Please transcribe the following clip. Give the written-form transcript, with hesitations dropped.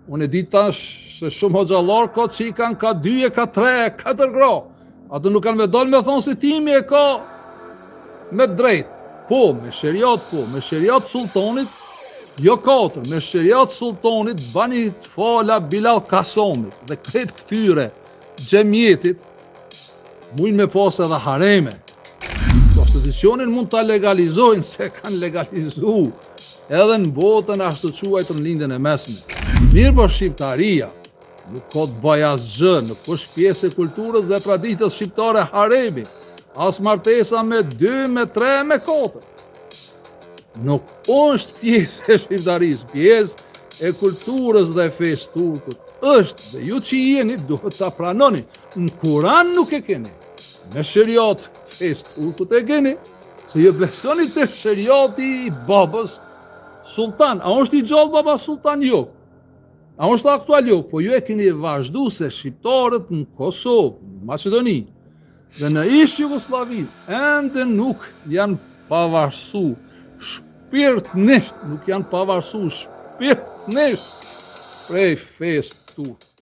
Unë e di tash se shumë hoxhallarë ka që i kanë ka dy e ka tre e katër gra. Ato nuk kanë me dalë me thonë se timi e ka me drejt. Po, me sheriat po, me sheriat sultanit, jo katër, me sheriat sultanit bani të fala Bilal Kasomit dhe krejt këtyre xhemjetit mujnë me pas edhe hareme. Prostitucionin mund ta legalizojnë se kanë legalizu edhe në botën ashtu quajtur në lindjen e mesme. Mirëpo shqiptaria nuk ka të bëjë asgjë, nuk është pjesë e kulturës dhe traditës shqiptare haremi, as martesa me dy, me tre, me katër. Nuk është pjesë e shqiptarisë, pjesë e kulturës dhe fesë turkut. Është dhe ju që jeni duhet ta pranoni. Në Kuran nuk e keni. Me sheriat fesë turkut e keni, se ju besoni te sheriati i babës Sultan. A është i gjallë baba Sultan? Jo. A është aktual? Jo. Po ju e keni vazhdu se shqiptarët në Kosovë, në Maqedoni dhe në ish Jugosllavi ende nuk janë pavarësu shpirtnisht, nuk janë pavarësu shpirtnisht prej fesë turke.